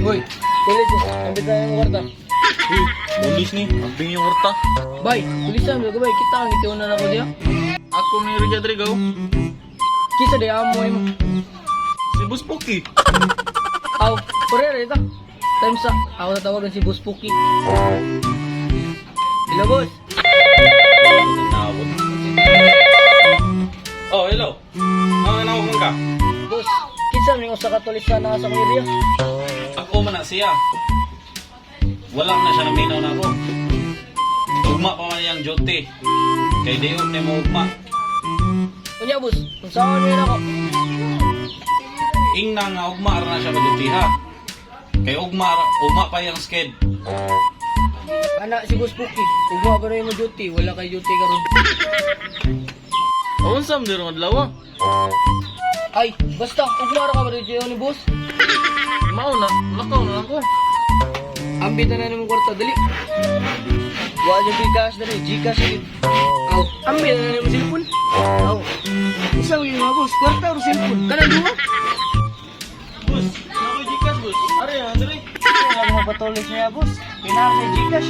Uy, tulis eh. Ambit na yung kwarta. Uy, tulis ni. Ambing yung kwarta. Bay, tulisan mo bay. Kita ang itiunan ako diya. Ako ni Richard Rigaw. Kisa di amo mo. Si Boss Poki. Aw, pare ito. Time sa ako tatawagan si Boss Puki. Hello, boss. Nawot. Oh, hello. Ah, nawag man ka. Boss, kinsa man yung usa ka tulisan na sa akong area? Ako man na siya. Wala na siya naminaw na ako. Ugma pa man iyang duty. Kay diyon ni mo ugma. Unya, boss, unsaon man ako? Ingna nga ugma ra na siya maduty ha. Kay ugma ugma pa iyang sked. Ana si Boss Puki. Ugma ba rin mo duty? Wala kay duty karon. Unsa man diri adlaw? Ay, basta ugma ra ka ba duty ni boss? Mao na, lakaw na lang ko. Ambit na na nimong kwarta dali. Wa jud Gcash dali, Gcash jud. Aw, ambit na na nimong cellphone. Aw. Isa yung mga boss, kwarta or cellphone? Kana duha? Boss, nako Gcash, boss. Are, Andre. Wala mo patulis niya, boss. Kinahanglan sa Gcash.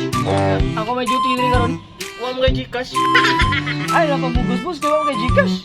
Ako may duty diri karon. Wa mo kay Gcash. Ay, napamugos, boss. Kaya mo kay Gcash.